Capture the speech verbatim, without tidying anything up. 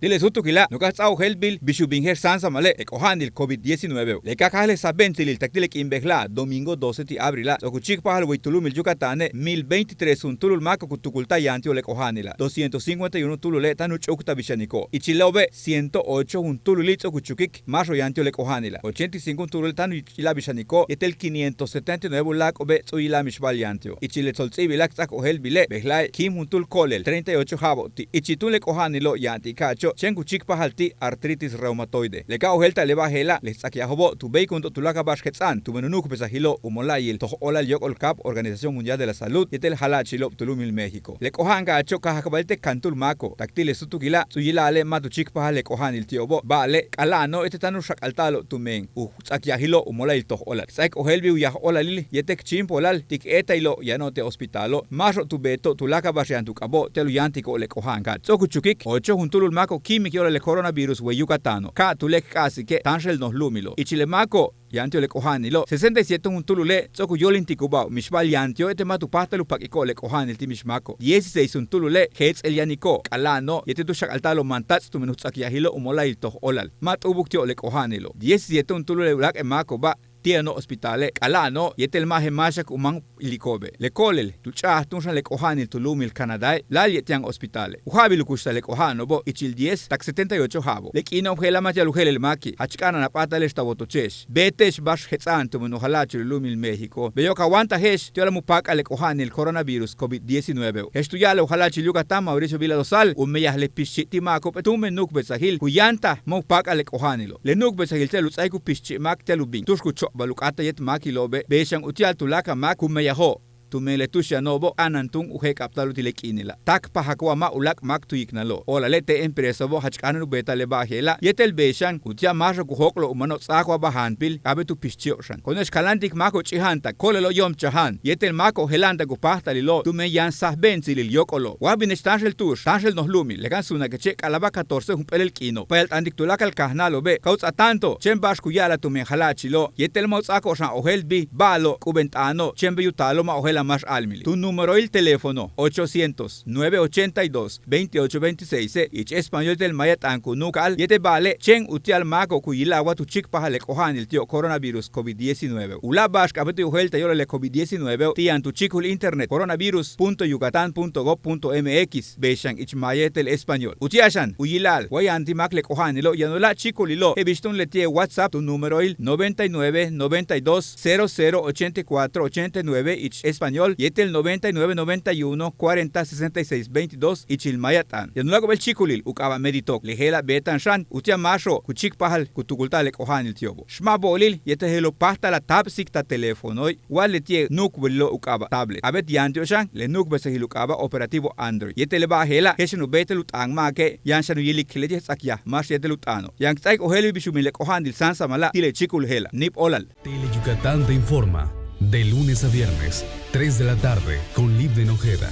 Ti' le súutukila' no'ox ka ts'áaj u jelbil bix u bin je'ex sáansamale' le k'oja'anil covid diecinueve. Le ka káajal le sajbe'entsilil tak ti' le k'iin bejla'a' domingo doce ti' abrila' ts'o'ok u chíikpajal way tu lu'umil Yucatane' mil veintitrés juntúulul máako'ob ku tukulta'al yaan ti'ob le k'oja'anila'. Doscientos cincuenta y uno juntúulule' táan u ch'úuktal bix yanico'ob. Ichil le obe' ciento ocho juntúululil ts'o'ok u chukik máaxo'ob yaan ti'ob le k'oja'anila'. Ochenta y cinco juntúulule' táan u yila'al bix yanico'ob yéetel quinientos setenta y nueve u láak'o'obe' ts'u yila'al mixba'al yaan ti'ob. Ichil le tsolt'íibilak ts'áaj k ojéeltbile' bejla'e' quíim juntúul ko'olel treinta y ocho ja'abo'ob ti'. Ichil túun le k'oja'anilo' yaan ti' ka'acho' chéen ku chíikpajal ti' artritis reumatoide. Le ka ojéelta'al le ba'al je'ela' le ts'akyaj juntúul tu béeykunto'ob tuláakal ba'ax jets'a'an tumen u nu'ukbesajilo' u mola'ayil toj óolal yóok'ol kaab Organización Mundial de la Salud yéetel jala'achilo'ob tu lu'umil México. Le k'oja'an ka'acho' ka jakbail te' kantúul máako'ob tak ti' le súutukila' ts'u yila'ale' ma' tu chíikpajal le k'oja'anil ti'obo'. Ba'ale' k'a'ala'ano'ob yéetel táan u xak'alta'alo'ob tumen u ts'akyajilo' u mola'ayil toj óolal. K ts'áaj k ojéelbil u yaj óolalil yéetel k chíimpolal ti' k éeta'ayilo' yano'ob te' hospitalo', máaxo'ob tu beeto'ob tuláakal ba'ax yaan tu k'abo'ob te'el u yáantiko'ob le k'oja'an ka'ach. Ts'o'ok u chukik ocho juntúulul máako'ob kíimik yo'olal le coronavirus way Yucatano'. Ka tu le k k'a'asike' táanxel noj lu'umilo'. Ichil le máako'ob yaan ti'ob le k'oja'anilo' sesenta y siete juntúulule' ts'o'ok u yóolintikubao'ob mixba'al yaan ti'ob yéetel ma' tu páajtal u pak'iko'ob le k'oja'anil ti' mix máako'ob. Dieciséis juntúulule' jeets'el yanico'ob, k'a'ala'ano'ob yéetel tu xak'alta'alo'ob mantats' tumen u ts'akyajilo' u mola'ayil toj óolal. Ma' t'u'ubuk ti'ob le k'oja'anilo'. Diecisiete juntúulule' uláak' le máako'oba' ti' yano'ob hospitale', k'a'ala'ano'ob yéetel ma' je'el máaxak u máan iliko'obe'. Le ko'olel tu ch'a'aj túun xan le k'oja'anil tu lu'umil Canadae' láayli' yéetel yaan hospitale'. U ja'abil u kuxtal le k'oja'ano'obo' ichil diez tak setenta y ocho ja'abo'ob. Le k'iino'ob je'ela' ma' ti'al u je'elel máaki', jach k'a'ana'an a p'áatale'ex ta wotoche'ex. Beete'ex ba'ax jets'a'an tumen u jala'achil u lu'umil México. Beyo' ka wáantaje'ex ti'al a mu' páak'al le k'oja'anil coronavirus covid diecinueve. Je'ex tu ya'alaj u jala'achil Yucatán Mauricio Vila Dosal u meyaj le pixchi' ti' máako'ob tumen nu'ukbesajil ku yáantaj ma' u páak'al le k'oja'anilo'. Le nu'ukbesajil te'el u ts'áaik u pixchi' máak te'el u bin tu'ux ku chopbal u k'áataj yéet máakilo'obe' bey xan uti'al tuláakal máak ku meyajo'ob. Tumen le tu'ux yano'obo' k'a'ana'an túun u je'ek'abta'alo'ob ti' le k'iinila'. Táakpajak wa ma' uláak' máak tu yiknalo'ob. Óolale' te' empresao'obo' jach k'a'ana'an u beeta'al le ba'al je'ela' yéetel bey xan uti'al máaxo'ob ku jóok'olo'ob u mano'ob ts'áaj wa ba'al jaanpil k'a'abéet u pixchi'ob xan. Ko'one'ex kaláantik máako'ob ch'i'ija'antak, ko'olelo'ob yo'omchaja'an yéetel máako'ob jela'antak u páajtalilo' tumen yaan sajbe'entsilil yóok'olo'ob. Wa bine'ex táanxel tu'ux, táanxel noj lu'umil, le ka'an suunakeche' k'alaba'aj catorce jump'éelel k'iino'. Payalt'antik tuláakal kajnáalo'obe' ka u ts'aatáanto'ob chéen ba'ax ku ya'alaj tumen jala'achilo'ob yéetel ma' u ts'áako'ob xan ojéeltbil ba'alo'ob k'ubent'aano'ob chéen bey u taalo'ob ma' ojéela'an máax a'almili'. Tu númeroil teléfono ochocientos, nueve ochenta y dos, veintiocho veintiséise', ich español te' maya t'aan ku nu'uka'al yéetel ba'ale' chéen uti'al máako'ob ku yila'al wa tu chíikpajal le k'oja'anil ti'ob coronavirus covid diecinueve. U láak' ba'ax k'a'abéet u yojéelta'al yo'olal le covid diecinueve ti' yaan tu chíikulil internet coronavirus punto yucatán punto gov punto mx bey xan ich maya yéetel español. Uti'al xan u yila'al wa yaan ti' máak le k'oja'anilo' yaan u láak' chíikulilo' je'el bix túun leti'e' WhatsApp tu númeroil noventa y nueve, noventa y dos, cero cero, ochenta y cuatro, ochenta y nueve ich español yéetel noventa y nueve, noventa y uno, cuarenta, sesenta y seis, veintidós ichil maya t'aan. Yaan u láak'o'ob le chíikulil u k'aaba' Meditok. Le je'ela' beeta'an xan uti'al máaxo'ob ku chíikpajal ku tukulta'al le k'oja'anil ti'obo'. X ma' bo'olil yéetel je'elo' páajtal a táapsik ta teléfonoil wa leti'e' nu'ukbulilo' u k'aaba' tablet. K'a'abéet yaan ti'ob xan le nu'ukbesajil u k'aaba' operativo Android. Yéetel le ba'al je'ela' je'ex xan u béeytal u t'aan máake' yaan xan u yilik leti'e' ts'akyaj máax yéetel u t'aano'. Yaan k ts'áaik ojéelbil bix u bin le k'oja'anil sáansamala'ob ti' le chíikul je'ela'. Níib óolal. Tele Yucatán te informa de lunes a viernes, tres de la tarde, con Livden Ojeda.